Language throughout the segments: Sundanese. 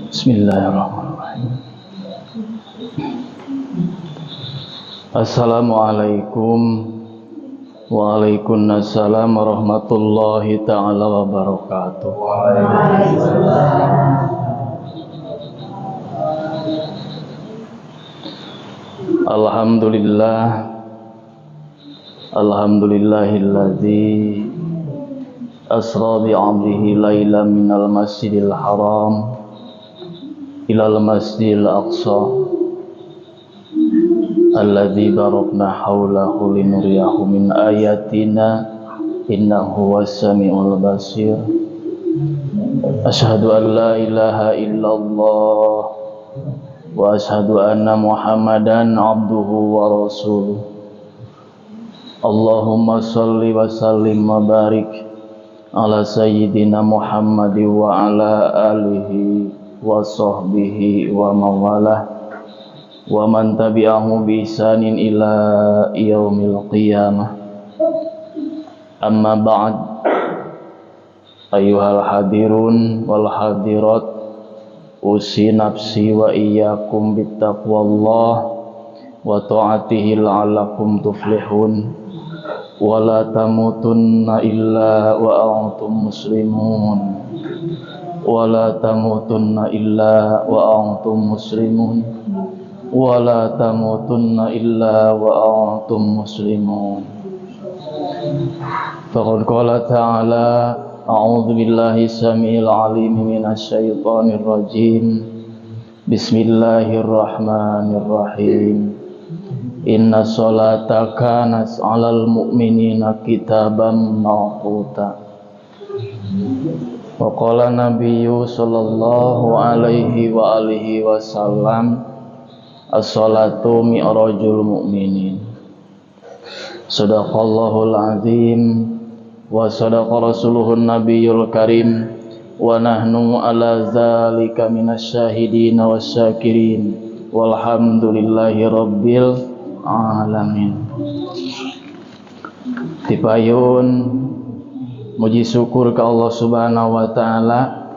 Bismillahirrahmanirrahim. Assalamualaikum. Waalaikumsalam warahmatullahi taala wabarakatuh. Waalaikumsalam. Alhamdulillah. Alhamdulillahilladzi asra bi'abdihi lailan minal masjidil haram ilal masjidil aqsa alladzi barakna haulahu linuriyahu min ayatina innahu huwas samiul basir. Asyhadu an la ilaha illallah wa asyhadu anna Muhammadan abduhu wa rasuluh. Allahumma salli wa sallim wa barik ala sayyidina Muhammad wa ala alihi wa sahbihi wa mawalah wa man tabi'ahu bi ihsanin ila yaumil qiyamah. Amma ba'd. Ayyuhal hadirun wal hadirat, usi nafsi wa iyyakum bittaqwallah wa ta'atihi la'allakum tuflihun. Wa la tamutunna illa wa antum muslimun. Wa la tamutunna illa wa antum muslimun. Wa la tamutunna illa wa antum muslimun. Faqad qala ta'ala, a'udzu billahi samiil alim minasy syaithanir rajim. Bismillahirrahmanirrahim. Inna sholata kanat 'alal mu'minina kitaban mawquta. Wa qala nabiyyu sallallahu alaihi wa alihi wasallam, as-salatu mi'rajul mu'minin. Sadaqallahul azim wa sadaqa rasuluhun nabiyul karim wa nahnu ala zalika minasyahidin wasyakirin walhamdulillahi rabbil alamin. Tipayun muji syukur ke Allah Subhanahu wa taala.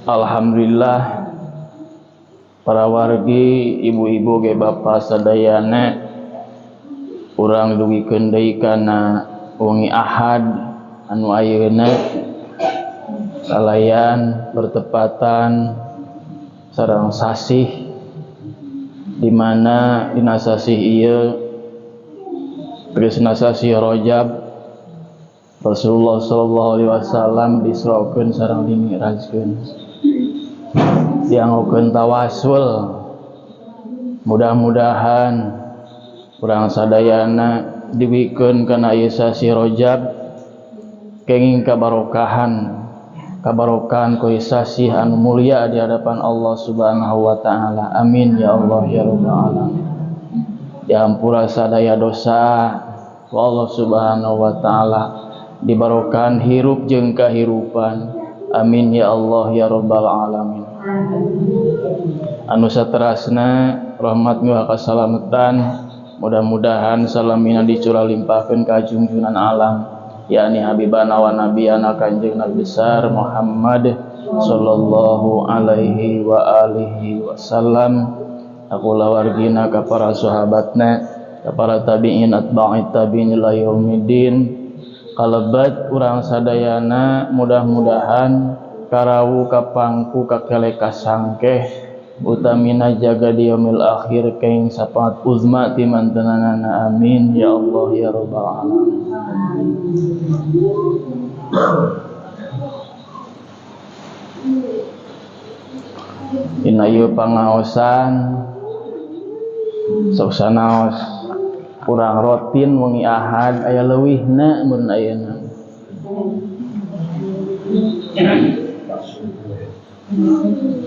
Alhamdulillah para wargi, ibu-ibu ge bapa sadayana urang dugikeun deui kana wengi Ahad anu ayeuna kalayan bertepatan sareng sasih, di mana dina sasih ieu tegasna sasih Rajab Rasulullah sallallahu alaihi wasallam diisrokeun sareng dimi'rajkeun, dianggokeun tawasul. Mudah-mudahan urang sadayana diwikeun kana ieu sasih Rajab kenging kabarokahan, kabarokahan ku sasih anu mulia di hadapan Allah Subhanahu wa taala. Amin ya Allah ya rabbal alamin. Dihampura sadaya dosa ku Allah Subhanahu wa taala, dibarokahan hirup jeung kahirupan. Amin ya Allah ya rabbal alamin. Anu saterasna rahmat wa kasalamatan mudah-mudahan salamina dicurah limpahkeun ka junjunan alam, yakni habibana wa nabiyana Kanjeng Nabi besar Muhammad sallallahu alaihi wa alihi wasallam. Akula wargina ka para sahabatna, ka para tabi'in atba'i tabi'in ila yaumiddin. Kalebat urang sadayana mudah-mudahan karawu kapangku kakele kasangkeh utamina jaga di yaumil akhir kaing sapaat uzma ti mantenanana. Amin ya Allah ya rabbal alamin. Dina ieu pangaosan sok sanaos kurang rutin wengi Ahad aya leuwihna mun ayeuna.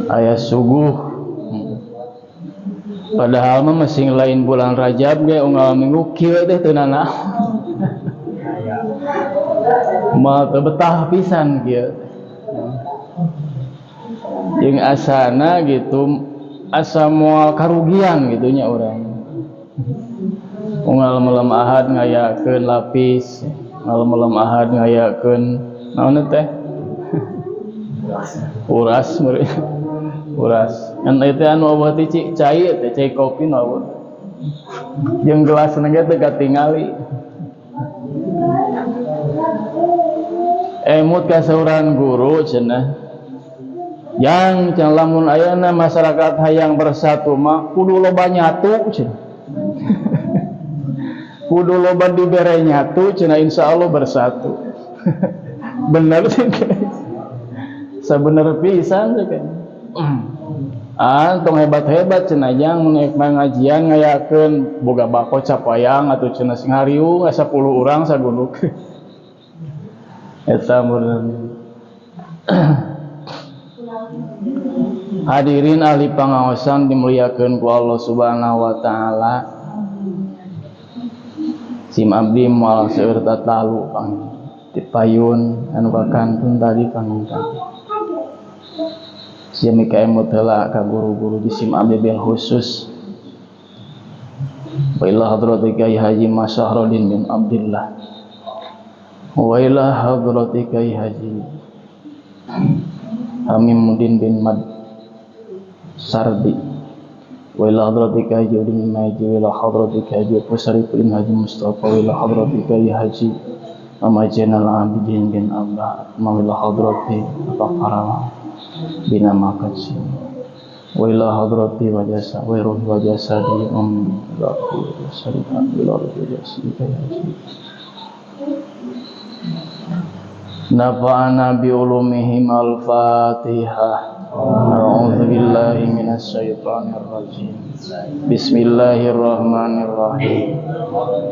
Aya suguh. Padahal mah masing lain bulan Rajab ge unggal minggu kieu teh teu nanaon. Moal teu betah pisan kieu. Jeung asana gitu asa moal karugian gitu nya urang. Unggal malam Ahad ngayakeun lapis, unggal malam Ahad ngayakeun naon teh? Uras meureun. Uras. Ngan ieu teh anu eueuh teh cai teh cai kopi nu eueuh. Jeung gelasna ge teu katingali. Emut ka saurang guru cenah. Yang cenah lamun ayeuna masyarakat hayang bersatu mah kudu loba nyatu cenah. Kudu loba dibere nyatu cenah insyaallah bersatu. Bener sih guys. Sabener pisan sih kan. Ah, tong hebat-hebat cenah jang mun ek pengajian ngayakeun boga bako capayang atuh cenah sing hariung 10 urang saguluk. Eta meureun. Hadirin ahli pangaosan dimuliakeun ku Allah Subhanahu wa taala. Sim abdi moal seueur tatalu pang di payun anu kakantun tadi panginten. Sim kaemut heula ka guru-guru di sim abdi bil khusus. Wa ila hadrati Kyai Haji Masyahrodin bin Abdillah. Wa ila hadrati Kyai Haji Hamimuddin bin Mad Sardi. Wa ila hadrati Kyai Haji Udin bin Haji, wa ila hadrati Kyai Haji Pusari bin Haji Mustafa, wa ila hadrati Kyai Haji Ahmad Zainal Abidin bin Abah, wa ila hadrati Bapak bin Makacil, wa ila hadrati wa jasa wa ruhi wa jasadi laku jasadi wa jasadi Kyai Haji nafa'ana bi ulumihim. Al-Fatihah. A'udzu billahi minasy syaithanir rajim. Bismillahirrahmanirrahim.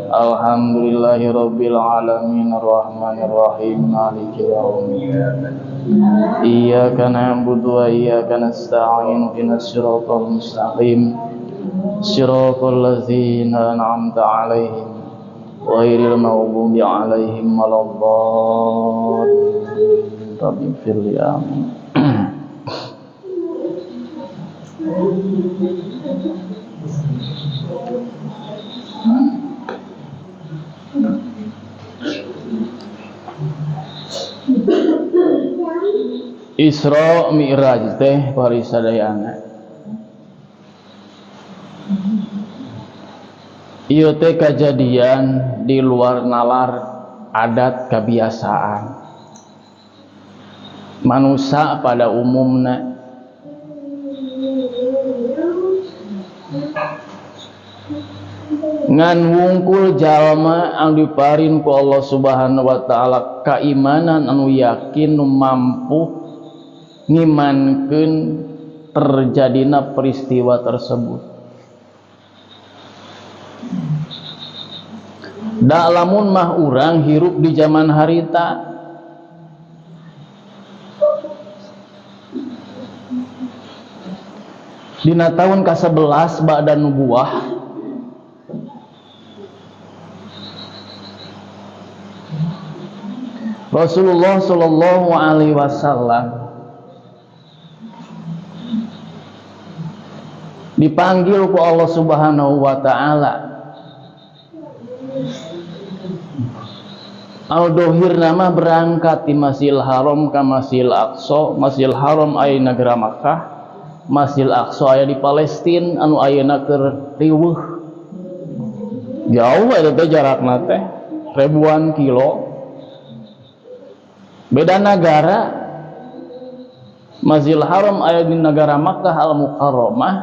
Alhamdulillahi rabbil alamin arrahmanir rahim maliki yaumiddin. Iyyaka na'budu wa iyyaka nasta'in ihdinas siratal mustaqim siratal ladzina an'amta 'alaihim ghairil maghdubi 'alaihim waladdallin. Rabbighfirli amin. Isra Mi'raj teh parisadayana. Ieu teh kajadian di luar nalar adat kebiasaan manusia pada umumna. Ngan wungkul jalma anu diparin ku Allah Subhanahu wa taala keimanan anu yakin nu mampu ngimankeun terjadina peristiwa tersebut. Da lamun mah urang hirup di zaman harita dina tahun ke-11 ba'da nubuwah Rasulullah sallallahu alaihi wasallam dipanggil ku Allah Subhanahu wa taala. Al-dohir nama berangkat di Masjidil Haram ke Masjidil Aqsa. Masjidil Haram aya negara Makkah, Masjidil Aqsa aya di Palestina anu ayeuna keur riweuh. Jauh eta teh jarakna teh ribuan kilo. Beda negara. Masjidil Haram aya di negara Makkah Al-Mukarramah,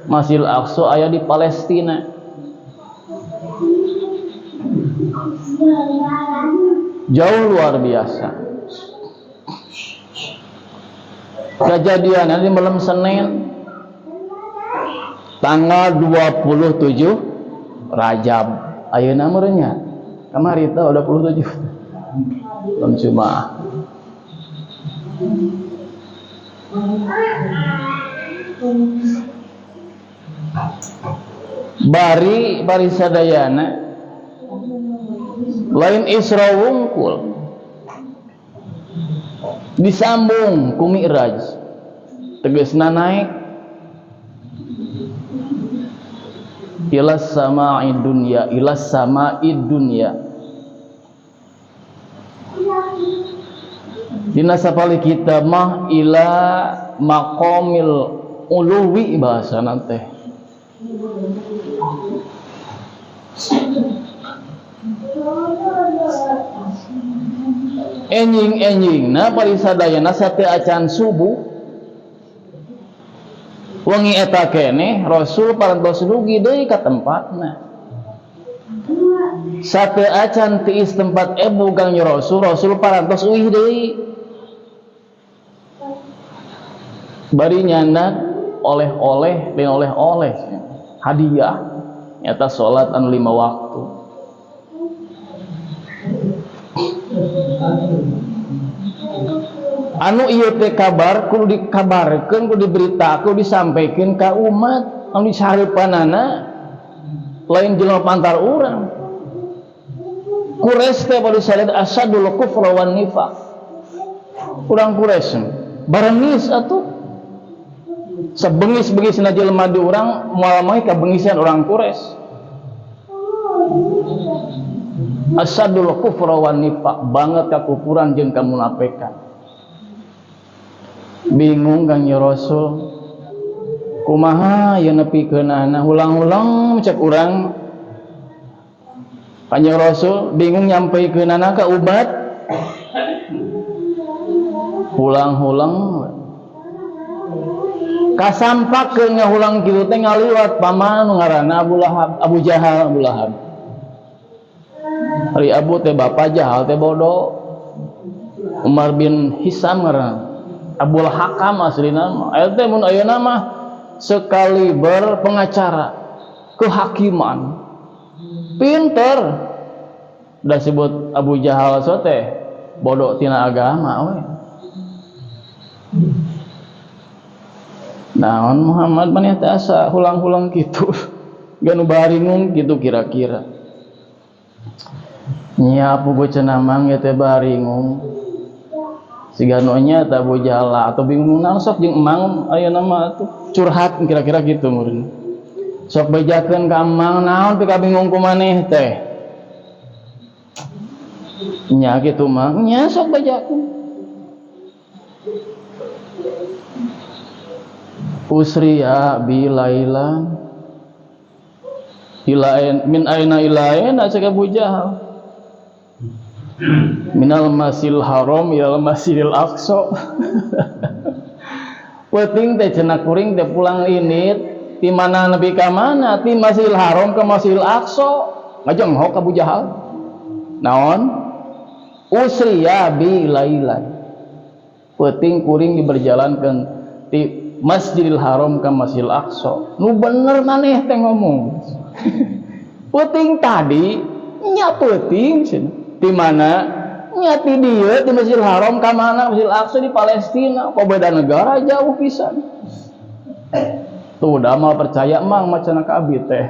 Masjidil Aqsa aya di Palestina. Jauh luar biasa. Kejadian ini malam Senin tanggal 27 Rajab. Ayeuna meureun nya. Kamari teh 27. Belum cuma. Bari bari sadayana lain Isra wungkul disambung ku Mi'raj, tegasna naik ilas sama'id dunya, ilas sama'id dunya. Dina sapali kita mah ila maqamil uluwi bahasana teh. Enjing-enjingna parisadayana sate acan subuh. Wengi eta keneh Rasul parantos dugi deui ka tempatna. Sate acan tiis tempat ebu Kang Rasul, Rasul parantos uih deui. Bari nyandak oleh-oleh, lain oleh-oleh, hadiah nyata salat anu 5 waktu. Anu ieu teh kabar kudu dikabarkeun, kudu diberitakeun, kudu disampaikeun ka umat anu disareupanana lain jelema pantar urang. Quraisy teh bari sadar asadul kufra wan nifaq. Urang Quraisy barengis atuh. Sebengis-bengisna jelema di urang moal mah kabengisian urang Quraisy. Asadul kufra wan nifaq, banget kakufuran jeung kamunafikan. Bingung Kang Rasul. Kumaha ieu nepikeunana ulang-ulang cek urang. Kanjeng Rasul bingung nyampaikeunana ka umat. Hulang-hulang kasampakeun ngahulang kitu teh ngaliwat paman nu ngaranna Abu Lahab, Abu Jahal, Abu Lahab. Ari Abu teh bapa Jahal teh bodoh. Umar bin Hisam ngaranna. Abul Hakam aslina mah. Aya teh mun ayeuna mah sekali berpengacara kehakiman. Pinter. Da sebut Abu Jahal so teh bodoh tina agama we. Naon Muhammad maneh teh asa hulang-hulang kitu. Ganu baringung kitu kira-kira. Nya puguh cenah mang ieu teh baringung. Siga nu nya teh Abu Jahal atau bingung naon sok jeung emang ayeuna mah atuh curhat kira-kira kitu meureun. Sok bejakeun ka emang naon pika bingung ku maneh teh. Nya kitu mah nya sok bejakeun. Usriya bilailan ilain min aina ilain cek Abu Jahal minal masjidil haram ilal masjidil aqsa. Penting teh cenah kuring teh pulang ini ti mana nepi ka mana, ti Masjidil Haram ke Masjidil Aqsa. Ngajenghok Abu Jahal. Naon? Usriya bilailan. Penting kuring diberjalankeun ti Masjidil Haram ke Masjidil Aqsa. Nu bener maneh teh ngomong. Penting tadi nya penting cenah. Di mana? Nya ti dieu di Masjidil Haram ka mana? Masjidil Aqsa di Palestina. Kok beda negara jauh pisan. Tuh da mah percaya mang macana ka abi teh.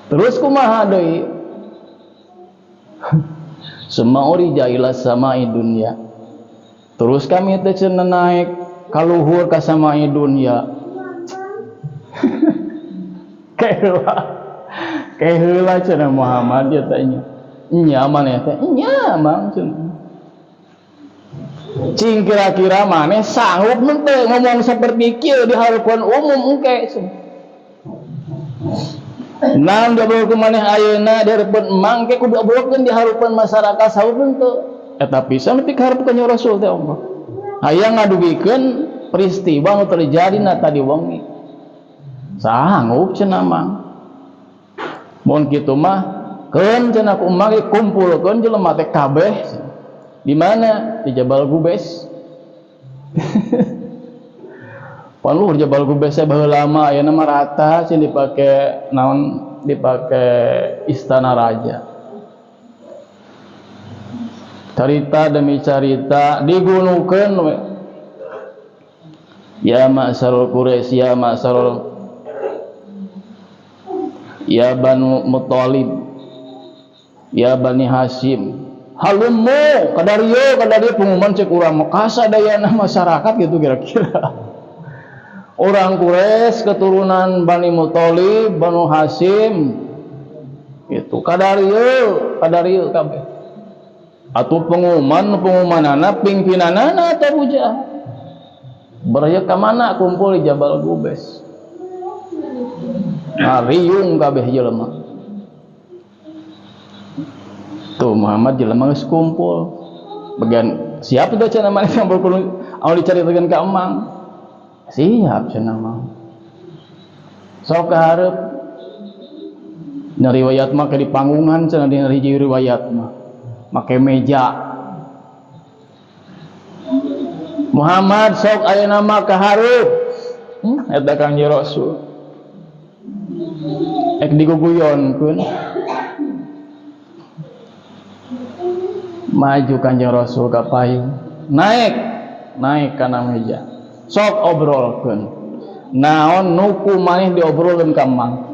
Terus kumaha deui? Semauri jaila samai dunya. Terus kami teh cenah naik kaluhur ka samai dunya. Keheula. Keheula cenah Muhammad ya teh nya. Nya maneh teh nya mang cenah. Cing kira-kira maneh sanggup henteu ngomong seperti kieu di hareupeun umum engke cenah. Naon diobrolkeun maneh ayeuna di hareupeun emang ke kudu obrolkeun di hareupeun masyarakat sanggup henteu. Eta pisan nepi ka hareupeun ka Rasul teh Allah. Hayang ngadugikeun peristiwa nu terjadi na tadi wengi. Sanggup cenah mang. Mun kitu mah keun cenah ku emang ge kumpulkeun jelema teh kabeh. Di mana? Di Jabal Gubes. Pan luhur Jabal Gubes teh baheula lama ayeuna mah rata cenah dipake naon, dipake istana raja. Carita demi carita digunukeun we. Ya ma'syarul Quraisy, ya ma'syarul, ya Banu Muthalib, ya Bani Hashim, halummu kadarieu kadarieu pengumuman cek urang mah kasadayana masyarakat gitu kira-kira. Orang Quraisy keturunan Bani Muthalib, Banu Hashim gitu kadarieu kadarieu kabeh. Atuh pengumuman pengumumanana pingpinanana eta Abu Jahal. Baraya ka mana kumpul di Jabal Gubes. Ngariung kabeh jelema. Tuh Muhammad jelema geus kumpul. Bagian siap itu cenah maneh yang berkurung anu dicaritakeun ka emang. Siap cenah mah. Sok ka hareup. Dina riwayat mah ke di panggungan cenah dina hiji riwayat mah. Make meja. Muhammad sok ayeuna mah ka hareup. Eta Kangjeng Rasul. Ek diguguyonkeun. Maju Kangjeng Rasul ka payung. Naik, naik kana meja. Sok obrolkeun. Naon nuku maneh diobrolkeun ka mang?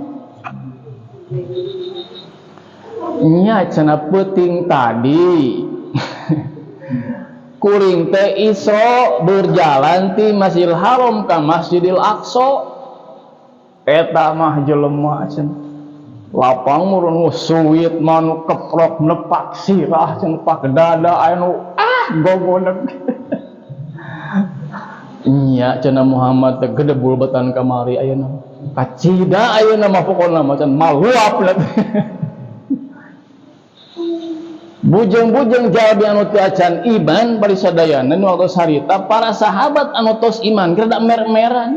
Nya cenah peuting tadi. Kuring teh Isra berjalan ti Masjidil Haram ka Masjidil Aqsa. Eta mah jelema cenah. Lapang murun suwit manu keprok nepak sirah cenah nepak dada anu gogonek. Nya cenah Muhammad teh gedebul betan kamari ayeuna. Kacida ayeuna mah pokona mah cenah maluap. Bujeng-bujeng jalmi anu teu acan iman bari sadayana nu tos harita para sahabat anu tos iman rada mer-meran.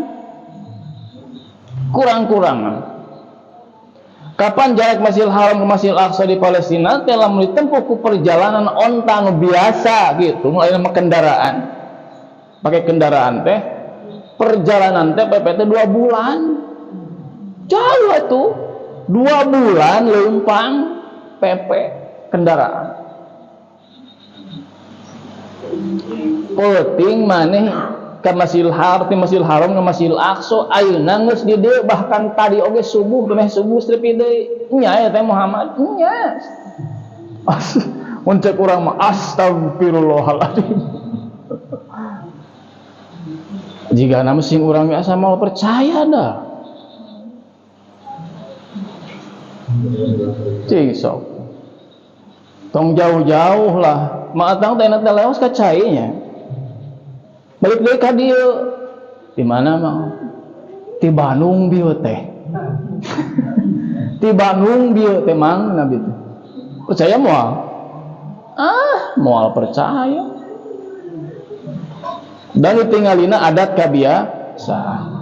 Kurang-kurangan. Kapan jarak Masjidil Haram ke Masjidil Aqsa di Palestina teh lamun ditempuh ku perjalanan onta anu biasa gitu, nu aya mah kendaraan. Pakai kendaraan teh perjalanan teh PPT 2 bulan. Jauh atuh. 2 bulan leumpang PP kendaraan. Penting maneh ka Masjidil Haram, ti Masjidil Haram ka Masjidil Aqsa ayeuna geus di dieu bahkan tadi oge subuh meh subuh strepi deui. Nya eta teh Muhammad nya. Mun cek urang mah astagfirullahaladzim. Jika nama sing urang biasa mau percaya dah. Cing sok. Tong jauh-jauh lah. Maatang teh enak teh leos ka cainya. Balik deui ka dieu. Di mana mau? Di Bandung bieu teh. Di Bandung bieu teh mang nabi teh. Percaya moal? Ah, moal percaya. Dan ditinggalina adat kabiasaan.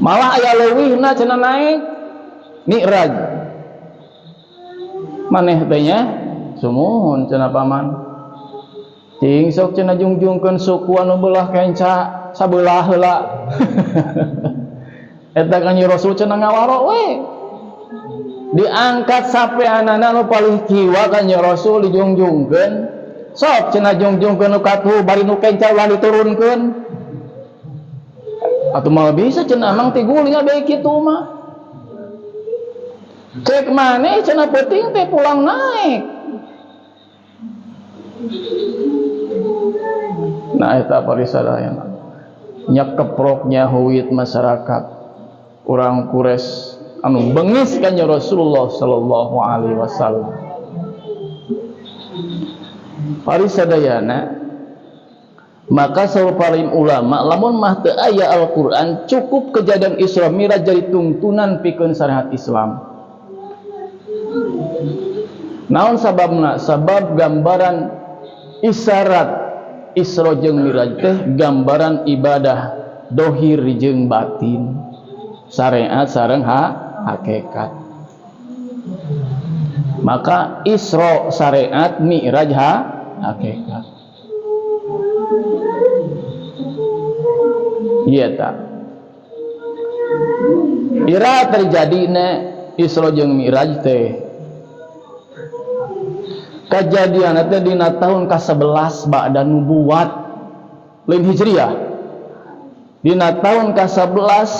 Malah aya leuwihna cenah naik Mi'raj. Maneh teh nya sumuhun cenah paman. Cing sok cenah jungjungkeun suku anu belah kenca sabelah heula. Eta Kangjeng Rasul cenah ngawaro we. Diangkat sapeanana nu paling kiwa Kangjeng Rasul dijungjungkeun. Sok cenah jungjungkeun nu katuhu bari nu kenca ulah diturunkeun. Atuh moal bisa cenah mang tiguling ade kitu mah. Cek maneh cenah peuting teh pulang naik. Nah eta parisadayana. Nya keproknya huit masyarakat urang Quraisy anu bengis ka Rasulullah sallallahu alaihi wasallam. Parisadayana maka saur paling ulama lamun mah teu aya Al-Qur'an cukup kejadian Isra Mi'raj jadi tungtunan pikeun syariat Islam. Naon sababna? Sabab gambaran isyarat Isra jeung Mi'raj teh gambaran ibadah dohir jeung batin, syariat sareng hakikat. Maka Isra syariat, Mi'raj hakikat. Iya tak? Ira terjadina Isra jeung Mi'raj teh. Kejadian teh dina tahun ke-11 ba'da nubuwat lain hijriah. Dina tahun ke-11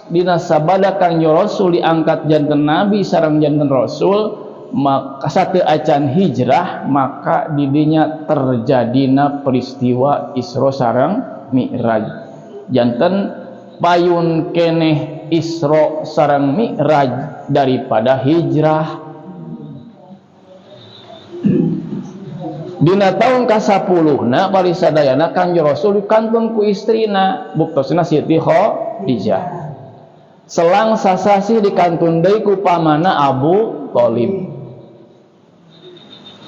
dina sabada Kangjeng Rasul diangkat janten nabi sareng janten rasul, maka satu acan hijrah maka didinya terjadina peristiwa Isra sareng Mi'raj. Janten payun keneh Isra sareng Mi'raj daripada hijrah. Dina tahun ka-10na parisadayana Kangjeng Rasul dikantun ku istrina, buktosna Siti Khadijah. Selang sasasih dikantun deui ku pamana Abu Thalib.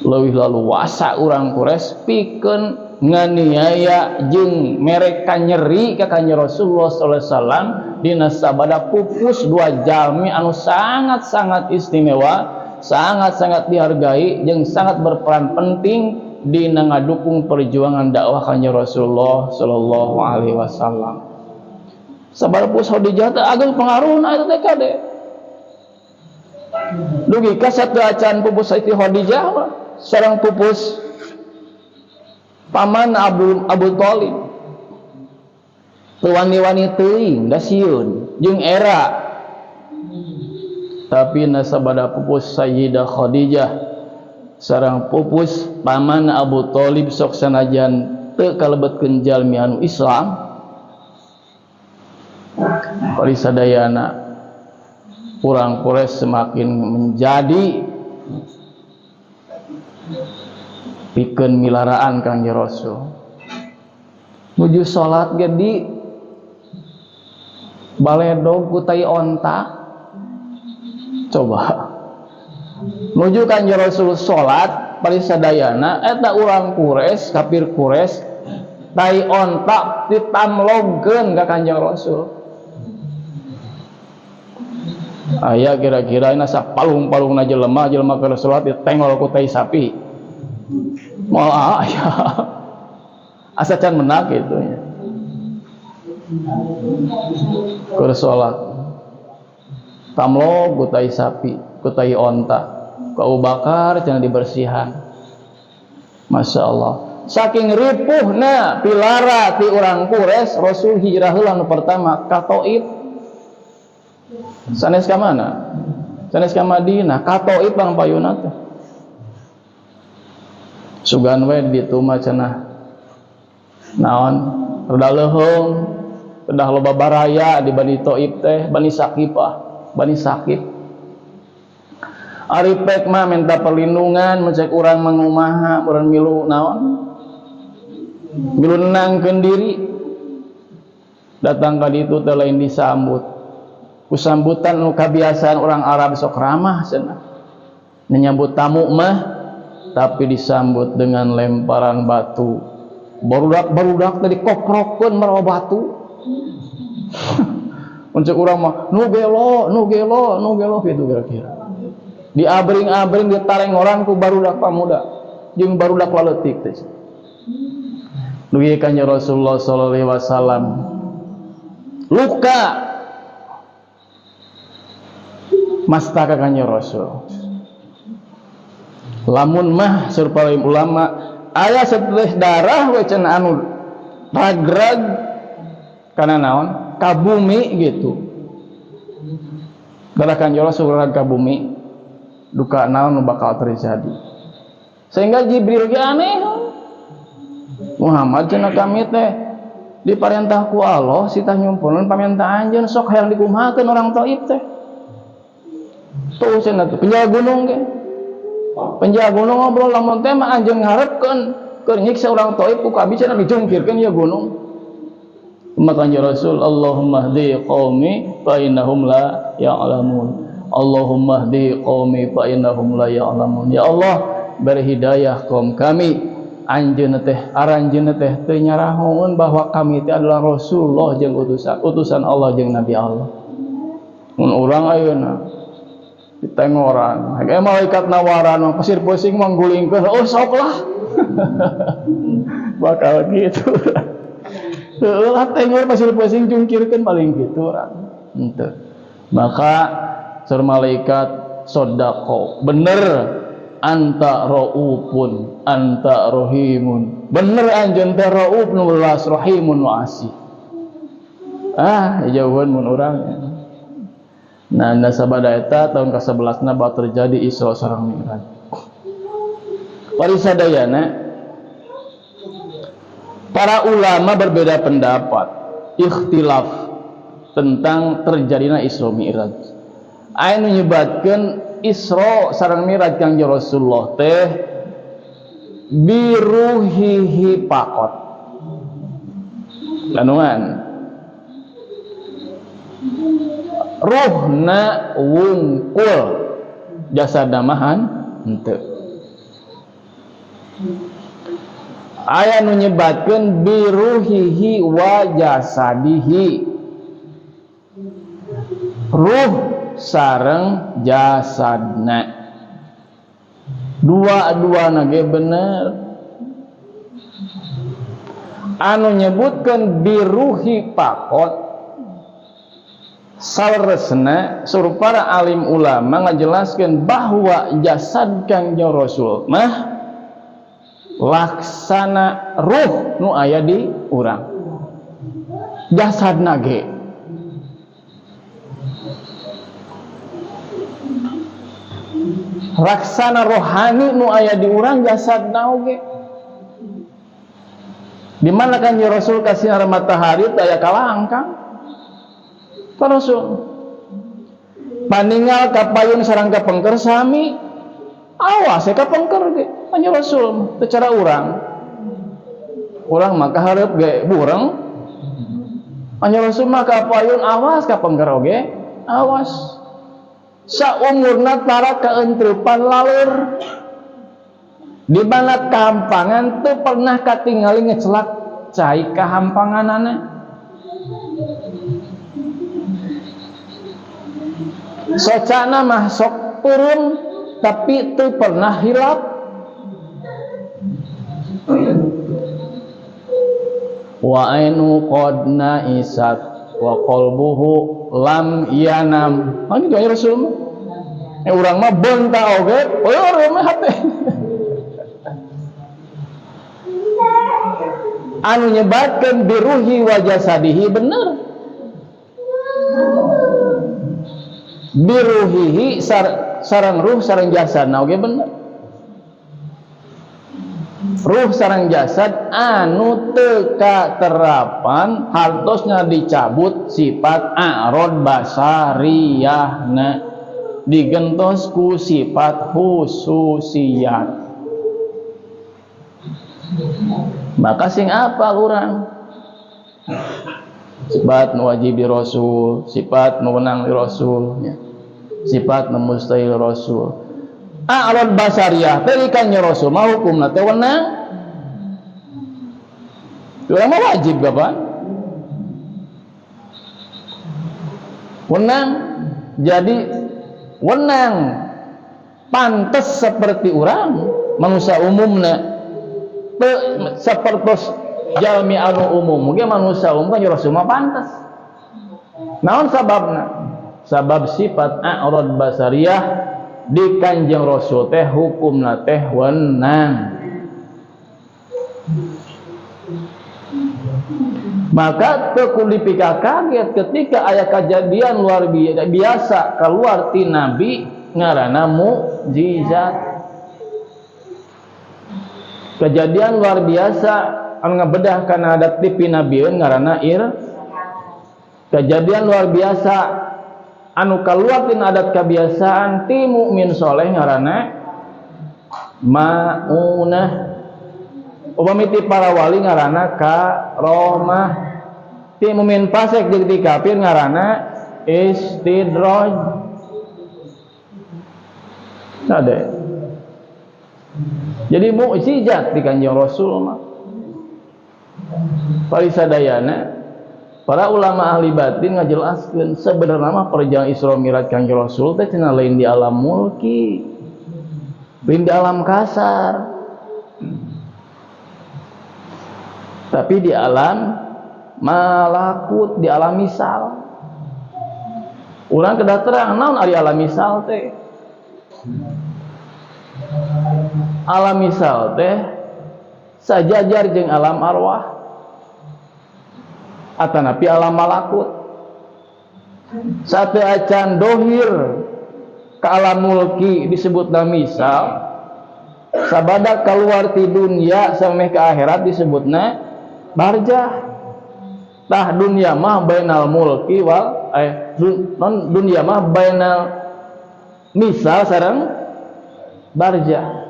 Leuwih laluasa urang Quraisy pikeun nganiaya jeung mere kanyeri ka Kangjeng Rasulullah sallallahu alaihi wasallam dina sabada pupus dua jalmi anu sangat-sangat istimewa, sangat-sangat dihargai jeung sangat berperan penting dina ngadukung perjuangan dakwah Kangjeng Rasulullah sallallahu alaihi wasallam. Sabada pupus Khadijah teh ageng pengaruhna eta teh kade. Dugi ka sateuacan pupus Siti Khadijah mah sareng pupus paman Abu Thalib. Teu wani-wani teuing da sieun jeung era. Tapi nasabada pupus Sayyidah Khadijah sareng pupus paman Abu Thalib sok sanajan teu kalebetkeun jalmi anu Islam, parisadayana urang Quraisy semakin menjadi pikeun milaraan Kangjeng Rasul. Nuju salat ge di baledog ku tai onta. Coba nuju Kangjeng Rasul salat parisadayana eta urang Quraisy, kafir Quraisy, tai onta ditamlogkeun ka Kangjeng Rasul. Aya kira-kira ina sapalung-palungna jelema, jelema keur salat ditengol ku tai sapi. Moal aya. Asa can menak gitu nya. Keur salat tamlog ku tai sapi, ku tai onta. Ku Abu Bakar cenah dibersihan. Masya Allah. Saking ripuhna pilara ti urang Quraisy, Rasul hijrah heula nu pertama ka Taif. Sanes ka mana? Sanes ka Madinah, ka Taif bang payuna teh. Sugan we ditu mah cenah naon? Rada leuheung, rada loba baraya di Bani Taif teh, Bani Saqifah, Bani Saqif. Ari pek mah minta perlindungan, mencek urang mangumaha, urang milu naon? Milu nenangkeun diri. Datang ka ditu teh lain disambut. Ku sambutan nu kabiasaan orang Arab sok ramah cenah. Menyambut tamu mah tapi disambut dengan lemparan batu. Barudak-barudak teh dikoprokeun marawa batu. Untuk urang mah nu gelo, nu gelo, nu gelo gitu kira-kira. Diabring-abring ditareng orang ku barudak pamuda jeung barudak laletik teh. Dugi kanjeng Rasulullah sallallahu alaihi wasallam luka mastaka kanjeng Rasul. Lamun mah sur para ulama aya setetes darah we cenah anu ragrag kana naon ka bumi gitu. Darah kanjeng Rasul rag ka bumi duka naon nu bakal terjadi. Sehingga Jibril ge aneh. Muhammad cenah kami teh diparentah ku Allah sitah nyumpunkeun pamenta anjeun sok hayang dikumahakeun orang Taif teh. Tuh cenah tuh penjaga gunung ge. Penjaga gunung ngobrol lamun teh mah anjeun ngarepkeun keur nyiksa orang Taif ku kami cenah dijungkirkeun ieu gunung. Maka kanjeng Rasul Allahumma hdi qaumi fa innahum la ya'lamun. Allahumma hdi qaumi fa innahum la ya'lamun. Ya Allah, beri hidayah kaum kami. Anjeun teh aranjeun teh teu nyarahoeun bahwa kami teh adalah Rasulullah jeung utusan Allah jeung Nabi Allah. Mun urang ayeuna ditengoran, kayak malaikat nawaran pasir pusing manggulingkeun, oh sok lah. Bakal gitu. Heueuh lah tengor pasir pusing jungkirkeun paling gitu urang. Henteu. Maka sur malaikat sodako bener anta raufun anta rahimun, bener anjeun teh rauf nu welas rahimun nu asih. Ah jauhan mun urang. Nah nasabada eta tahun ka-11na bakal terjadi Isra sareng Mi'raj. Parisadayana para ulama berbeda pendapat, ikhtilaf tentang terjadinya Isra Mi'raj. Aya nu nyebatkeun Isra sareng Mi'raj Kangjeng Rasulullah teh biruhihi pakot. Lanungan ruhna wungkul jasad mahan henteu. Aya nu nyebatkeun biruhihi wa jasadihi, ruh sareng jasadna, dua-duana ge bener. Anu nyebutkeun biruhi pakot saleresna suruh para alim ulama ngajelaskeun bahwa jasad Kangjeng Rasul mah laksana ruh nu aya di urang, jasadna ge. Laksana rohani nu aya di urang jasadna oge. Di mana Kangjeng Rasul kasinar matahari teu aya kalangkang. Rasul paningal kapayun sareng kapengker sami, awas ya kapengker ge Kangjeng Rasul secara urang. Urang mah kahareup ge bureng. Kangjeng Rasul mah kapayun awas kapengker oge, awas. Saumurna tara kaentreupan laleur. Di mana kampangan teu pernah katingali ngecelak cai kahampanganana. Socana mah sok turun tapi teu pernah hilap. Wa ainu qad naisat wa qalbuhu lam yanam. Ah kitu aya Rasul mah. Urang mah beunta oge, eueuh mah hate. Anu nyebatkeun biruhi wa jasadihi bener. Biruhihi sareng ruh sareng jasadna oge bener. Ruh sareng jasad anu teu katerapan hartosna dicabut sifat a'rad basariyahna, digentos ku sifat khususiyat. Maka sing apal urang sifat nu wajib di Rasul, sifat nu wenang di Rasul, ya. Sifat nu mustahil Rasul. A'rad basariyah teh kanjeng Rasul mah hukumna teh wenang. Urang mah wajib kapan? Wenang. Jadi wenang pantes seperti urang manusia umumna. Sepertos jalmi anu umum ge manusia umum kan Rasul mah pantes. Naon sababna? Sabab sifat a'rad basariyah di Kanjeng Rasul teh hukumna teh wenang. Maka teu kudu dipika kaget ketika aya kejadian luar biasa keluar ti nabi ngaranna mukjizat. Kejadian luar biasa anu ngabedah kana adat ti pinabieun ngaranna ir. Kejadian luar biasa anu kaluar tina adat kebiasaan ti mukmin soleh ngaranna maunah. Upami ti para wali ngaranna karomah, ti mukmin fasik jeung ti kafir ngaranna istidraj. Ada. Jadi mukjizat di Kanjeng Rasul mah. Parisadayana para ulama ahli batin ngajelaskeun sebenarnya mah perjalanan Isra Mi'raj Kanjeng Rasul teh cenah lain di alam mulki, lain di alam kasar, tapi di alam malakut, di alam misal. Urang kedah terang naon ari alam misal teh. Alam misal teh sajajar jeung alam arwah atanapi alam malakut. Sate acan dohir ke alam mulki disebutna misal, sabada keluar ti dunia sampai ke akhirat disebutna barjah. Tah dunia mah bainal mulki wal non dunia mah bainal misal sareng barjah.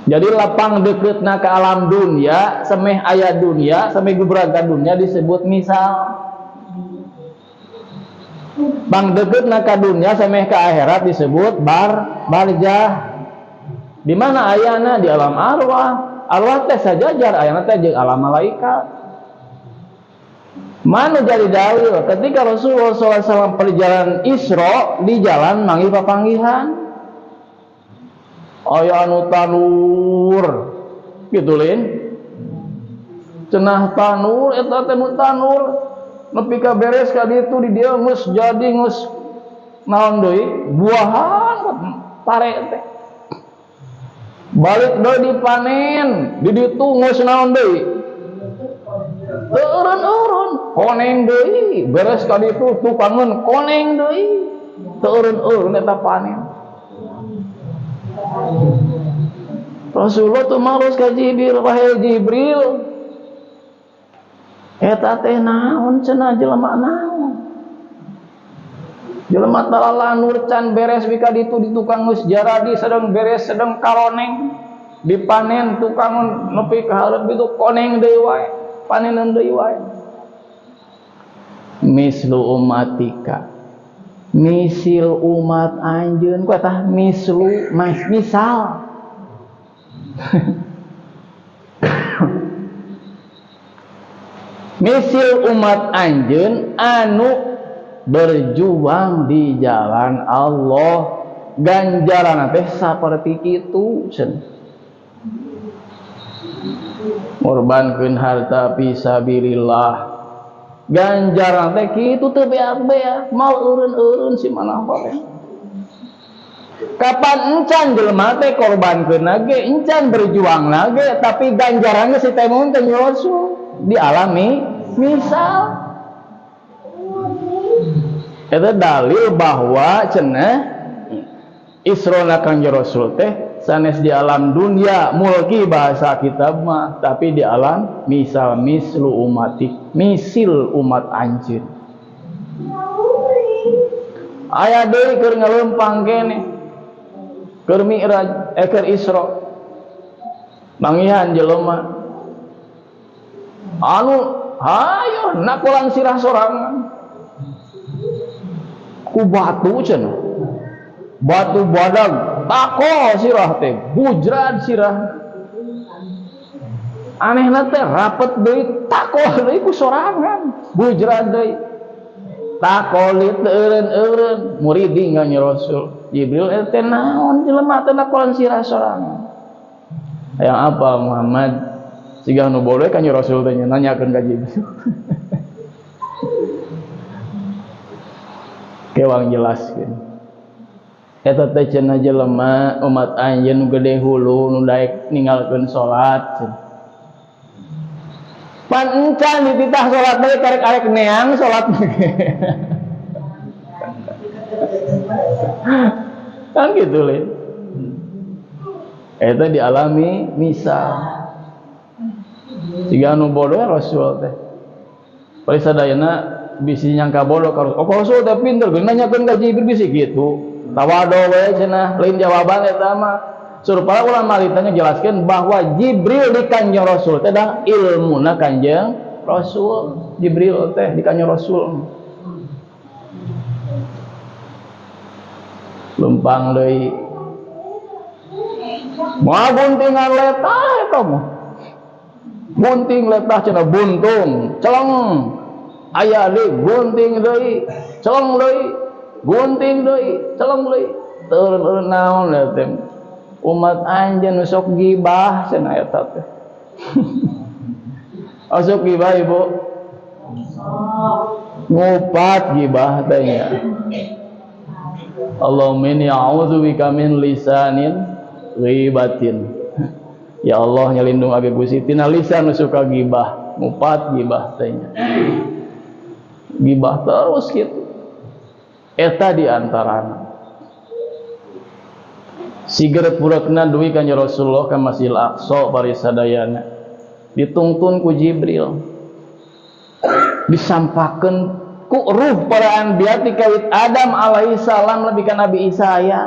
Jadi lapang deketna ke alam dunia, semeh aya dunia, semeh gubraga dunia disebut misal. Bang deketna ka dunia semeh ke akhirat disebut barjah. Di mana ayana? Di alam arwah. Arwah teh sajajar ayana teh jeung alam malaikat. Mana jadi dalil ketika Rasulullah SAW perjalanan Isra di jalan manggih papanggihan aya anu tanur gitu lin cenah tanur eta teh nu tanur nepi ka beres ka ditu di dieu geus jadi geus naon deui buahan pare teh balik deui dipanen di ditu geus naon deui teu eureun-eureun koneng deui beres ka ditu tukangeun koneng deui teu eureun-eureun eta panen. Rasulullah tuh maros ka Jibril, wahai Jibril, eta teh naon cenah jelema naon? Jelema talalanur can beres bika ditu di tukang geus jaradi sedang beres sedang karoneng dipanen tukang nepi ka hareup ditu koneng deui wae, panenan deui wae. Mislu umatika, misil umat anjeun, ku eta mislu mas misal. Misil umat anjeun anu berjuang di jalan Allah, ganjaran teh saperti kitu cenah. Ngorbankeun harta fisabilillah, ganjaran teh kitu teu beak-beak, mau eureun-eureun si manah bae. Kapan encan jelema teh korbankeun ge, encan berjuang ge, tapi ganjaranna si teh mun teh Rasul dialami misal. Eta dalil bahwa cenah Isrona Kangjeng Rasul teh sanes di alam dunia mulki bahasa kitab mah, tapi di alam misal mislu umatik, misil umat anjeun. Aya deui keur ngaleumpang kene keur mi'raj keur Isra manggihan jelema anu hayo nakolan sirah sorangan ku batu cenah, batu badag tako sirah teh bujrad sirah anehna teh rapet deui tako deui ku sorangan bujrad deui takolit eureun-eureun muriding ka Rasul Jibril teh naon jelema teh nakolan sirah sorangan hayang apa Muhammad siga nu bodoh ka Rasul teh nanyakeun ka Jibril. Kewang jelaskeun eta teh cenah jelema umat anjeun nu gede hulu nu daek ninggalkeun salat cenah. Pan encan dititah salat deui karek-arek neang salat. Kan gitu le. Eta dialami misal. Siga nu bodoh Rasul teh. Bari sadayana bisi nyangka bodoh ka Rasul. Oh Rasul teh pinter geus nanyakeun ka Jibril bisi kitu. Tawado we cenah lain jawaban eta mah. Suruh para ulama ditanya jelaskan bahwa Jibril di Kanjeng Rasul teh dah ilmuna Kanjeng Rasul. Jibril teh di Kanjeng Rasul. Lempang deui. Moal guntingan letah eta mah. Gunting letah cenah buntung, celeng. Aya deui gunting deui, celeng deui, gunting deui, celeng deui. Teu naon teh. Umat anjeun nu sok gibah cenah eta teh. Osok gibah ibu. Ngupat gibah teh nya. Allahumma inni a'udzubika min lisanin ghibatin. Ya Allah nyelindung abi Gusti tina lisan nu suka gibah, ngupat gibah teh nya. Gibah terus gitu. Eta di antarana. Siger purekna duwi ka Rasulullah ka Masjidil Aqsa bari sadayana. Ditungtun ku Jibril. Disampakeun ku ruh para anbiya ti kawit Adam alaihi salam lebih ka Nabi Isa aya.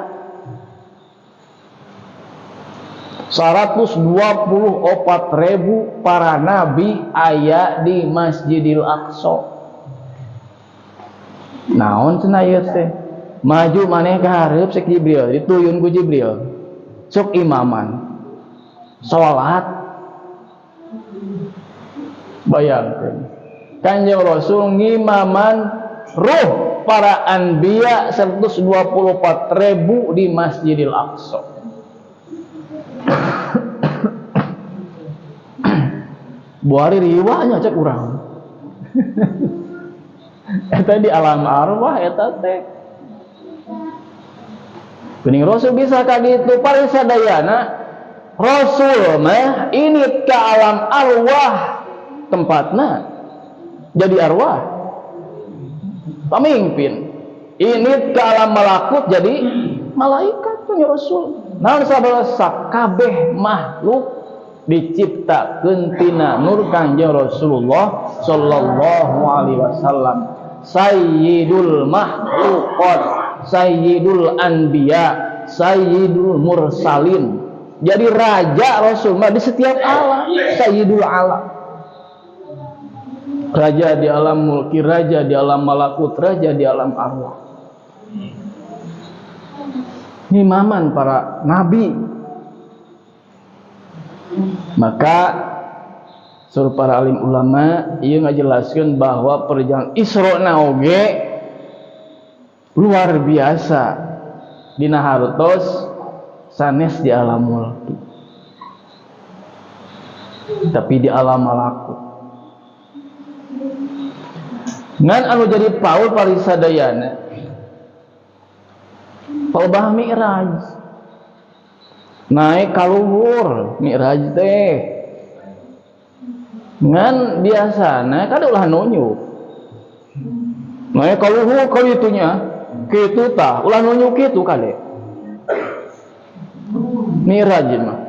124.000 para nabi aya di Masjidil Aqsa. Naon cenah ieu teh? Maju maneh ka hareup sek Jibril, dituyun ku Jibril. Sok imaman. Salat. Bayangkeun. Kanjeng Rasul ngimaman ruh para anbiya 124.000 di Masjidil Aqsa. Buari riwanya cek urang. Eta di alam arwah eta teh. Kuning Rasul bisa ka ditu parisadayana. Rasul mah ini ke alam arwah tempatna. Jadi arwah. Pemimpin. Ini ke alam malakut jadi malaikat punya Rasul. Naon sabab sakabeh makhluk diciptakeun tina nur Kanjeng Rasulullah sallallahu alaihi wasallam. Sayyidul makhluqat, sayyidul anbiya, sayyidul mursalin. Jadi raja Rasul mah di setiap alam, sayyidul alam. Raja di alam mulki, raja di alam malakut, raja di alam arwah. Ngimaman para nabi. Maka suruh para alim ulama ieu ngajelaskeun bahwa perjalanan Isra na oge luar biasa dina hartos sanes di alam mulki, tapi di alam malakut. Ngan anu jadi paul parisadayana paul bah mi'raj naik kaluhur mi'raj teh ngan biasana kada ulah nunjuk naik kaluhur kalitunya kitu tah ulah nunjuk kitu kade mi'raj mah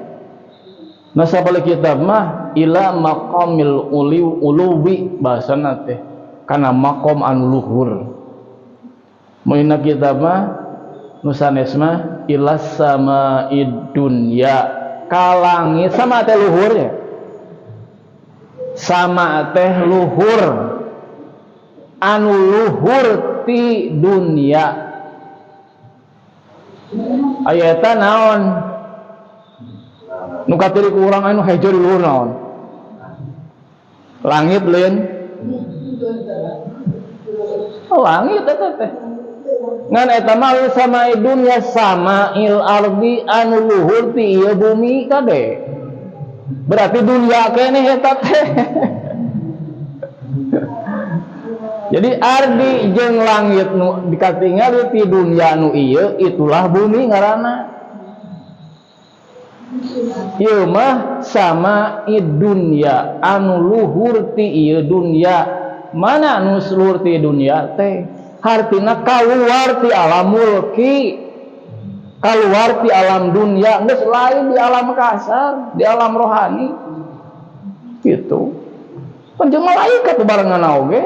nasabal kitab mah ila maqamil uluwi bahasana teh kana maqam anu luhur. Mun kitab mah nu sanes mah ila samaid dunya ka langit sama teh luhurnya. Sama teh luhur anu luhur ti dunya. Aya eta naon? Nu katiri ku urang anu hejo di luhur naon? Langit lain. Oh, langit eta teh. Ngan eta mah sama dunya sama il ardi anu luhur ti ieu bumi kade. Berarti dunya keneh eta teh. Jadi ardi jeung langit nu dikatingali ti dunya nu ieu itulah bumi ngaranna. Ieu mah sama dunya anu luhur ti ieu dunya. Mana anu luhur ti dunya teh? Hartina kaluar ti alam mulki, kaluar ti alam dunia, geus lain di alam kasar, di alam rohani. Gitu. Pan jeung malaikat barengan oge.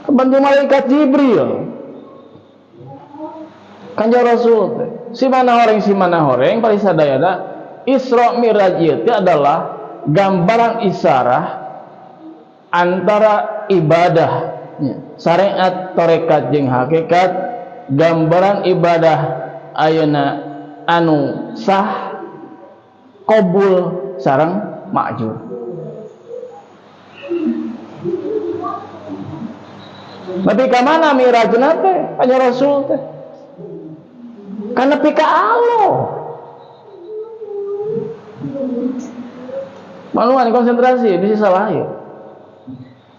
Bantu malaikat Jibril. Kanjeng Rasul teh. Si mana horeng parisadayana Isra Mi'raj ieu teh adalah gambaran isyarah antara ibadah syariat tarekat jeung hakikat, gambaran ibadah ayeuna anu sah qabul sareng makjur. Tapi ka mana mi'rajna teh kanjeng Rasul teh? Kana nepi ka Allah. Maluan konsentrasi bisa salah ya.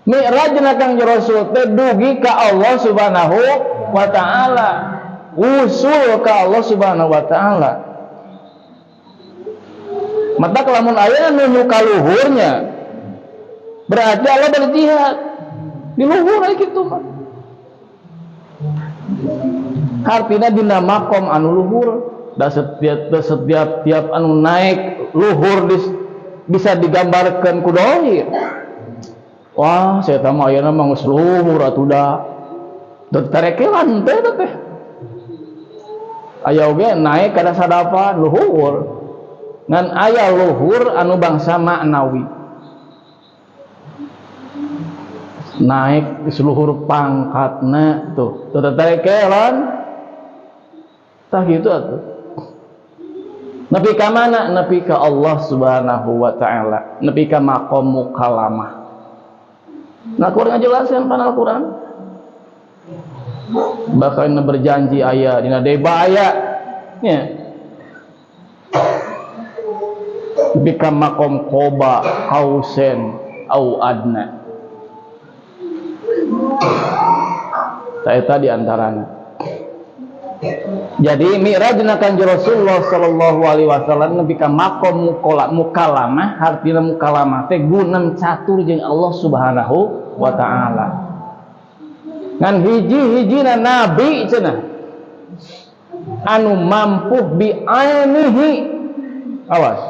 Mi'rajna Kangjeng Rasul teh dugi ka Allah Subhanahu wa taala. Usul ka Allah Subhanahu wa taala. Mata lamun aya nunjuk ka luhurnya berarti Allah berjihad di luhur aya kitu mah. Artinya dina makom anu luhur, da setiap tiap anu naik luhur bisa digambarkan ku dohir. Wah, saya tahu ayeuna mah geus luhur atuh da. Da tarekelan teh teh. Aya oge naik kada sadapan luhur. Ngan aya luhur anu bangsa maknawi. Naik seluhur pangkatna tuh. Teu tetekelan. Tah kitu atuh. Nepi ka mana? Nepi ka Allah Subhanahu wa taala. Nepi ka maqam mukalamah. Nah, kurang ngajelaskeun pan Al-Qur'an. Bahkan berjanji aya dina deba aya nya. Nepi ka maqam qoba qausen au adna. Ta eta di antarana. Jadi mi'rajna Kanjeng Rasulullah sallallahu alaihi wasallam nepi ka maqam mukalamah, hartina mukalamah teh gunem catur jeung Allah Subhanahu wa taala. Ngan hiji-hijina nabi cenah anu mampu bi ainihi, awas,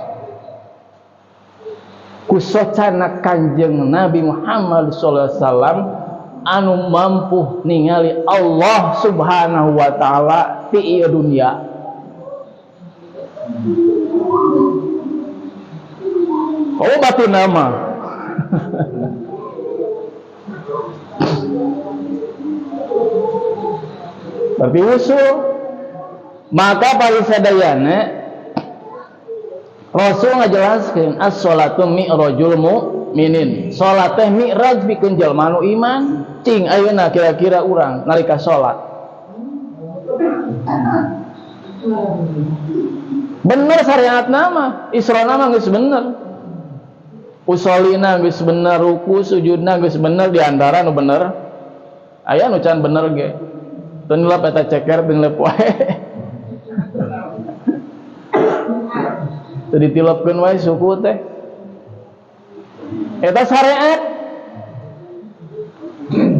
kusocana Kanjeng Nabi Muhammad sallallahu alaihi wasallam anu mampu ningali Allah Subhanahu wa taala ti ieu dunia. Oh batin nama. Berarti usul. Maka parisadayana Rasul ngajelaskeun as-sholatu mi'rajul mu'minin. Salat teh mi'raj pikeun jalma nu iman. Cing ayeuna kira-kira urang nalika salat. Bener syariat nama, Isra nama geus bener. Usolina geus bener, ruku sujudna geus bener, di antara nu bener. Aya nu can bener ge. Teu nilep eta ceker teu nilep wae. Teu ditilepkeun wae suku teh. Eta syariat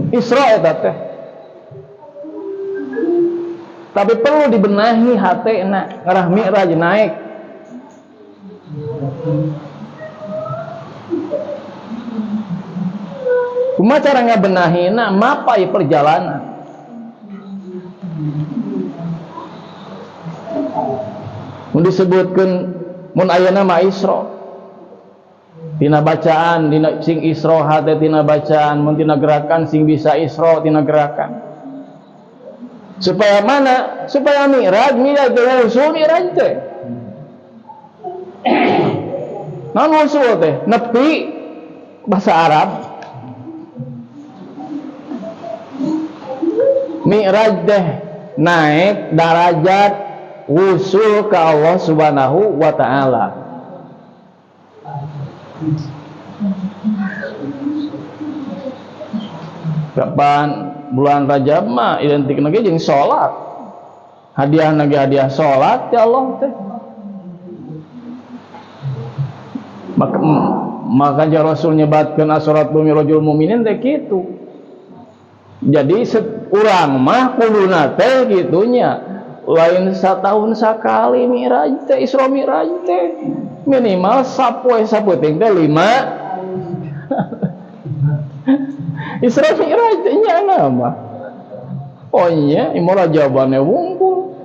Isra eta teh. Tapi perlu dibenahi hatena, ngarah mi'raj naik. Kumaha cara ngabenahina? Mapai perjalanan. Mun disebutkeun mun ayeuna mah Isra. Tina bacaan, dina sing Isra hate tina bacaan, mun tina gerakan sing bisa Isra tina gerakan. Supaya mana? Supaya mi'raj, mi'raj teh usul mi'raj teh. Naon usul teh? Nepi bahasa Arab. Mi'raj teh naik darajat usul ke Allah Subhanahu wa taala. Kapan bulan Rajab mah identik lagi jeung salat. Hadiah lagi hadiah salat ya Allah teh. Maka Rasul nyebatkeun as-salatu mi'rajul mukminin teh kitu. Jadi urang mah kuduna teh gitunya. Lain satahun sakali mi'raj teh, Isra mi'raj teh. Minimal sapoe saputing teh 5. Isra mi'raj teh nya nama. Oh iya, imora jawabane wungkul.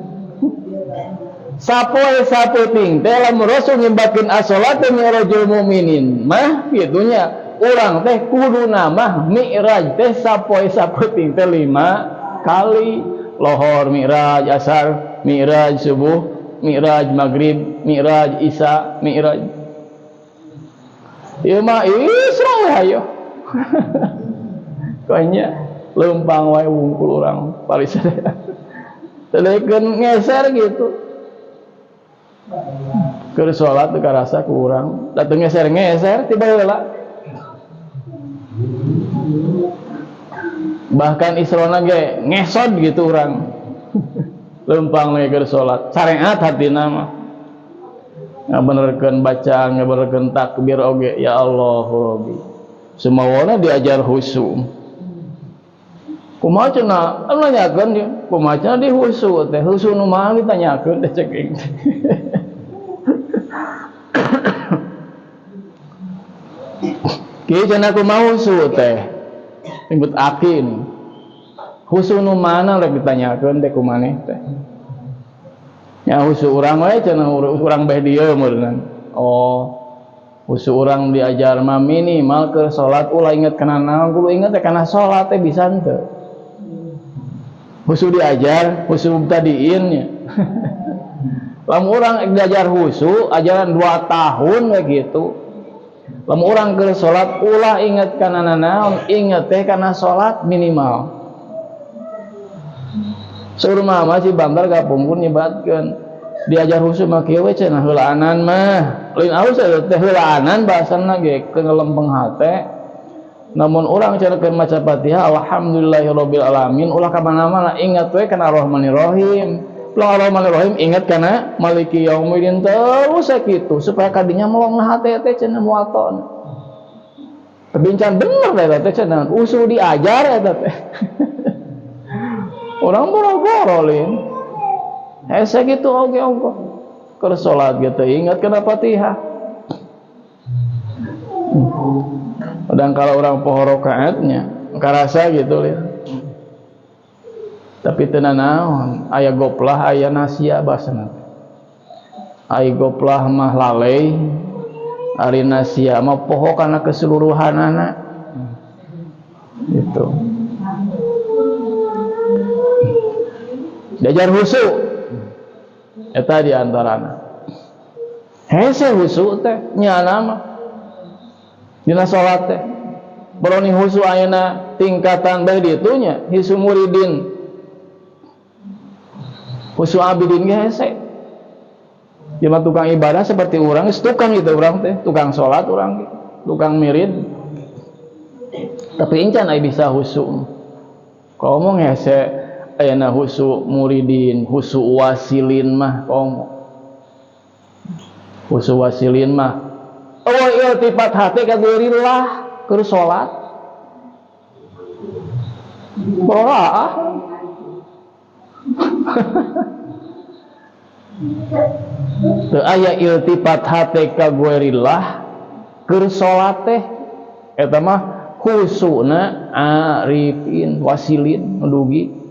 Sapoe saputing teh lamun Rasul nyebatkeun as-salatu mi'rajul mukminin mah gitunya. Urang teh kuduna mah mi'raj teh sapoe saputing teh 5 kali. Lohor mi'raj, asar mi'raj, subuh mi'raj, maghrib mi'raj, isya mi'raj. Ieu mah Isra hayo. Kayaknya lempang wae wungkul urang parisadaya. Teu ngeser gitu. Keur salat teu karasa ku urang, da teu ngeser-ngeser tiba heula. Bahkan Isrona ge ngesod gitu urang. Lempang we keur salat, sareat hatina mah. Ngabenerkeun bacaan, ngabenerkeun takbir oge, ya Allah Rabbi. Semawana diajar khusyuk. Kumaha cenah? Anu nanyakeun dia, kumaha cenah di khusyuk teh? Khusyuk nu mana ditanyakeun teh cek aing. Kieu cenah kumaha khusyuk teh? Nyebut aki ini. Khusyuk nu mana rek ditanyakeun teh kumaneh teh? Nya husu urang we cenah urang beh dieu meureunna. Oh, husu urang diajar mah minimal keur salat ulah inget kana naon, kudu inget teh kana salat teh bisa henteu. Husu diajar, husu tadiin nya. Lamun urang diajar husu, ajaran 2 tahun we gitu. Lamun urang keur salat ulah inget kana naon, inget teh kana salat minimal. Saur mah si Bantar kapungkur nyebatkeun diajar husu mah kieu we cenah heulaanan mah. Lain alus teh heulaanan bahasana ge keur ngelempeng hate. Namun urang cenah keur maca Fatihah alhamdulillahirabbil alamin ulah ka mana-mana ingat we kana Arrahmanirrahim. Ulah Arrahmanirrahim ingat kana Maliki Yaumiddin terus sakitu supaya kadinya melong hate teh cenah muaton. Perbincangan bener eta teh cenah usul diajar eta teh. Orang boro-boro lin. Hese gitu oge ongko. Keur salat gitu ingat kana Fatihah. Kadang kalau orang poho rakaatnya karasa gitu lin. Tapi teu nanaon, aya goplah aya nasia basana. Ai goplah mah lalai, ari nasia mah poho kana keseluruhanana. Gitu. Diajar husu eta di antarana. Hese husu teh nyana mah dina salat teh. Baroni husu ayeuna tingkatan bae ditunya hisu muridin. Husu abidin ge hese. Jelema tukang ibadah seperti urang geus tukang gitu urang teh, tukang salat urang ge, tukang mirid. Tapi encan aya bisa husu. Komo hese ayeuna husu muridin, husu wasilin mah komo. Husu wasilin mah eueuh iltifat hate ka geurillah keur salat. Boroah. Teu aya iltifat hate ka geurillah keur salat teh eta mah husuna arifin wasilin dugi.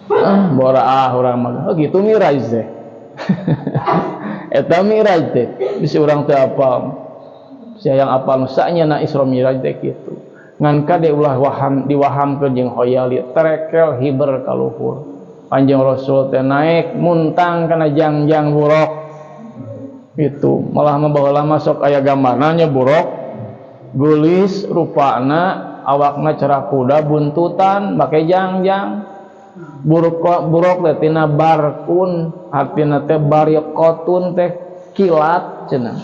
Ah, boraah urang mah. Oh gitu miraj teh. Eta miraj teh bisi urang teh apal. Bisi hayang apal nu saenyana Isra Miraj teh kitu. Ngan kade ulah waham diwahamkeun jeung khoyali terekel hiber ka luhur. Kanjeng Rasul teh naik muntang kana jangjang buruk. Itu malah mah baheula masuk aya gambarna nya buruk. Geulis rupana awakna cerah kuda buntutan make jangjang. Buruk buruk teh tina barkun artina teh bariqatun teh kilat cenah.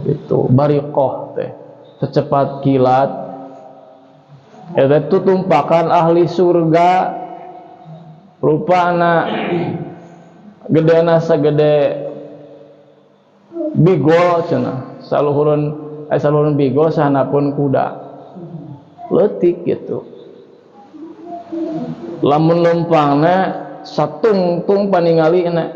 Itu bariqah teh secepat kilat. Eta tutumpakan ahli surga rupana gedena sagede bigol cenah saluhurun bigol sahanapun kuda leutik gitu. Lamun lempangna satungtung paningalina,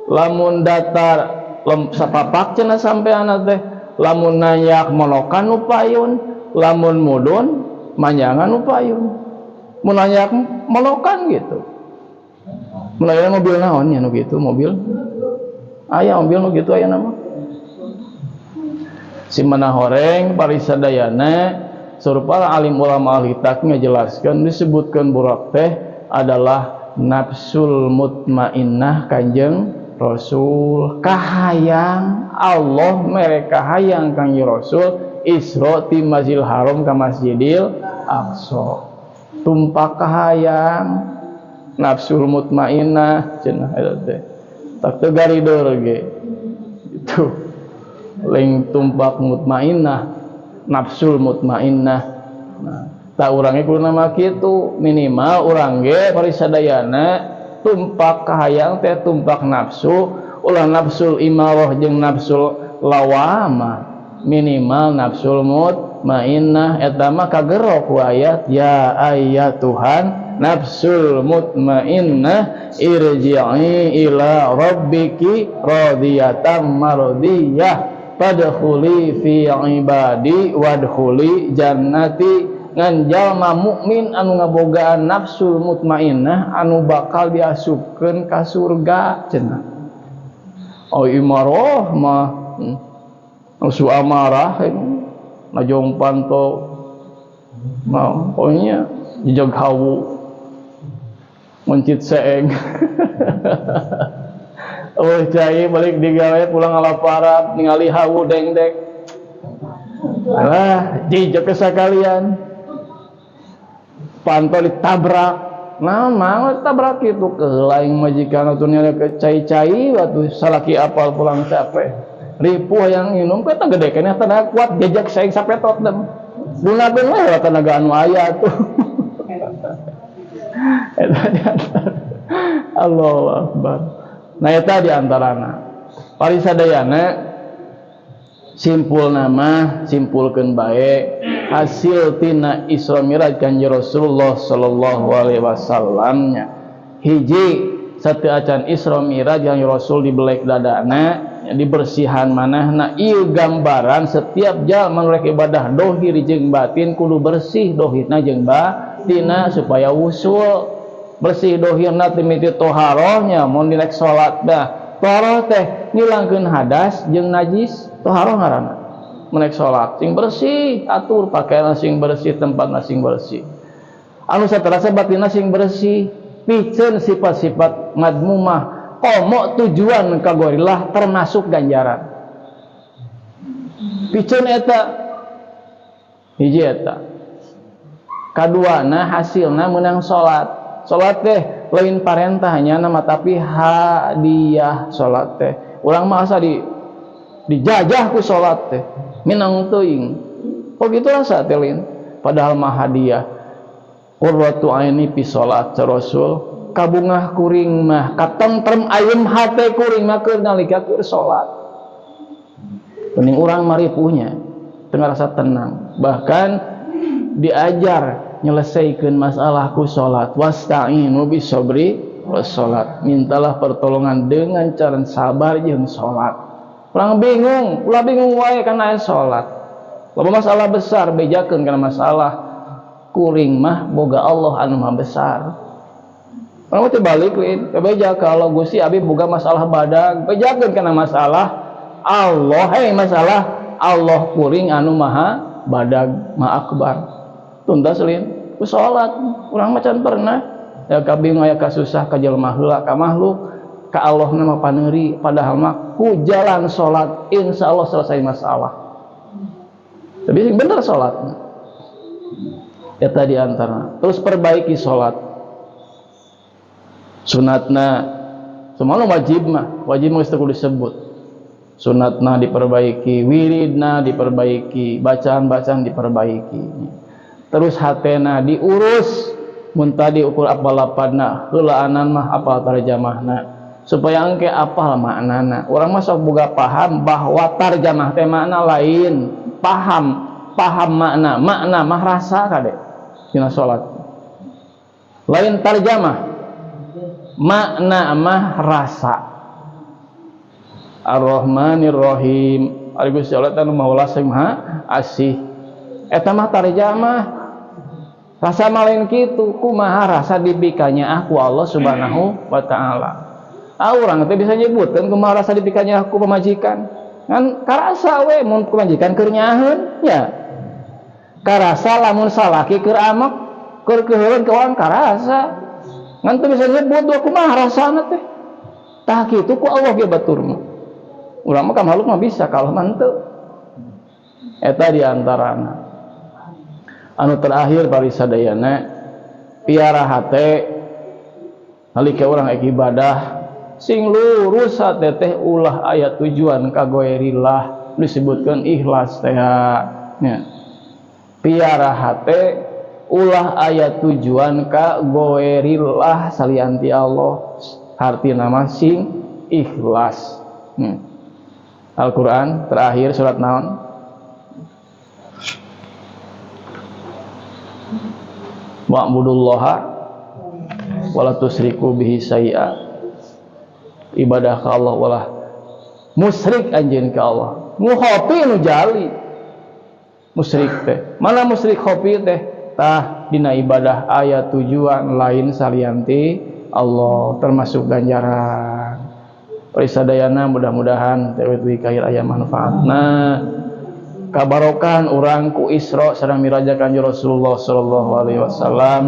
lamun datar sapapak cenah sampeanna teh, lamun nanyak molokan nu payun, lamun mudun manjangan nu payun, mun nanyak molokan gitu. Mun aya mobil naon nya nu kitu mobil, aya mobil nu kitu aya nama si manahoreng parisadayana. Para alim ulama ahli tak ngajelaskeun disebutkeun burak teh adalah nafsul mutmainnah Kanjeng Rasul kahayang Allah mere kahayang Kanjeng Rasul Isra ti Masjidil Haram ka Masjidil Aqsa tumpak kahayang nafsul mutmainnah cenah eta teh tak teu garideur ge gitu lain tumpak mutmainnah nafsul mutmainnah. Nah, tak urangnya kudu nama kitu minimal urang ge parisadayana tumpak kahayang teh tumpak nafsu ulah nafsul imarah jeung nafsul lawamah minimal nafsul mutmainnah eta mah kagero ku ayat ya ayatuhan nafsul mutmainnah irji'i ila rabbiki radiyatan mardiyah fadkhuli fi ibadi wadkhuli jannati. Ngan jalma mukmin anu ngabogaan nafsul mutmainnah anu bakal diasupkeun ka surga cenah. Oh imarah mah nafsu amarah najong panto mau pokoknya jejeg hawu mencit seeng. Oh cai balik digawe pulang ngalaparat ningali hawu dengdek. Lah jejeg sakalian. Panto ditabrak. Nah mau tabrak itu keheula aing majikan atuh nya ke cai-cai waktu salaki apal pulang capek. Ripuh yang minum eta gede keneh tenaga kuat jejak saing sapetot dem. Gunakeun we tenaga anu aya tuh. Eta di antara Allahu Akbar. Nah eta di antarana. Parisadayana simpul nama simpulkeun bae hasil tina Isra Mi'raj Kanjeng Rasulullah sallallahu alaihi wasallam nya. Hiji sateu acan Isra Mi'raj Kanjeng Rasul dibelek dadana dibersihan manehna ieu gambaran setiap jalma rek ibadah dohir jeung batin kudu bersih dohirna jeung batinna supaya wusul bersih dohirna timiti toharohnya mun direk salat dah toharoh teh ngilangkeun hadas jeung najis toharoh ngaranna mun rek salat sing bersih atur pakaian sing bersih tempat sing bersih anu saterasna batinna sing bersih piceun sifat-sifat madmumah komo tujuan kagorilah termasuk ganjaran piceun eta hiji eta kaduana hasilna menang salat. Salat teh lain parentahnya nama tapi hadiah salat teh urang mah asa dijajah ku salat teh minang teuing kok gitu rasa teh lain padahal mah hadiah qurratu aini fi salat Rasul kabungah kuring mah katentrem ayem hate kuring mah keur nalika keur salat mending urang maripuhnya teu ngarasa tenang bahkan diajar nyelesaikeun masalah ku salat wasta'inu bisobri wassalat mintalah pertolongan dengan cara sabar jeung salat urang bingung ulah bingung wae kana aya salat loba masalah besar bejakeun kana masalah kuring mah boga Allah anu maha besar. Urang teh balik lain beja kalau Gusti abi boga masalah badag bejakeun kana masalah Allah hei masalah Allah kuring anu maha badag maha akbar tuntas lain ku salat urang mah can pernah ya kabingung aya kasusah ka jelema heula ka makhluk ka Allah mah paneuri padahal mah ku jalan salat insyaallah selesai masalah tapi sing bener salat eta di antara terus perbaiki salat sunatna semua wajib mah wajib mah geus teu kudu disebut sunatna diperbaiki wiridna diperbaiki bacaan-bacaan diperbaiki terus hatena diurus mun tadi ukur apal lapadna heulaanan mah apal tarjamahna supaya engke apal maknana urang mah sok boga paham bahwa tarjamah teh makna lain paham paham makna makna mah rasa kade dina salat lain tarjamah makna mah rasa Ar-Rahmanir-Rahim ari Gusti Allah teh nu Maha Welas Maha Asih eta mah tarjamah rasa mah lain kitu kumaha rasa dipikanya aku Allah Subhanahu wa taala ah urang teh bisa nyebutkeun kumaha rasa dipikanya aku pamajikan ngan karasa we mun pamajikan keur nyaaheun nya karasa lamun salaki keur amek keur keuheuleun ka urang karasa ngan teu bisa nyebut dua kumaha rasana teh tah kitu ku Allah ge batur mah urang mah ka makhluk mah bisa kalau mah henteu eta di antarana anu terakhir parisadayana piara hate nalika urang ek ibadah sing lurus hate teh ulah aya tujuan ka goerillah disebutkeun ikhlas teh nya piara hate ulah aya tujuan ka goerillah salian ti Allah hartina mah sing ikhlas. Al-Quran terakhir surat naon? Wa'budullaha wala tusriku bihi syai'a. Ibadah ka Allah walah musyrik anjeun ka Allah. Nu khofi nu jali. Musyrik teh. Mana musyrik khofi teh? Tah dina ibadah aya tujuan lain salianti Allah, termasuk ganjaran. Sadayana mudah-mudahan teh ka aya manfaatna, kabarokan urang ku Isra sareng Miraj Kanjeng Rasulullah sallallahu alaihi wasallam.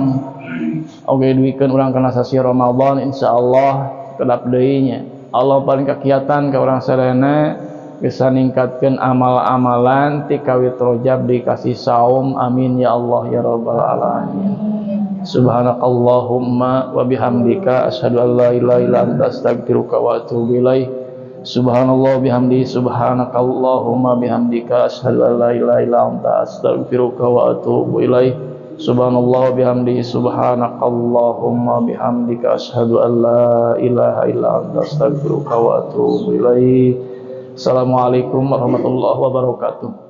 Oge duikeun urang kana sasi Ramadan, insyaallah kedap deui nya. Allah paling kakiatan ka urang sadayana, bisa ningkatkeun amal-amalan ti kawit Rajab dikasih saum. Amin ya Allah ya rabbal alamin. Subhanakallahumma wa bihamdika, asyhadu an la ilaha illa anta, astaghfiruka wa atubu ilaik. Subhanallah bihamdi, subhanakallahumma bihamdika, asyhadu an la ilaha illa anta, astaghfiruka wa atubu ilaik. Subhanallah bihamdi, subhanakallahumma bihamdika, asyhadu an la ilaha illa anta, astaghfiruka wa atubu ilaik. Assalamualaikum warahmatullahi wabarakatuh.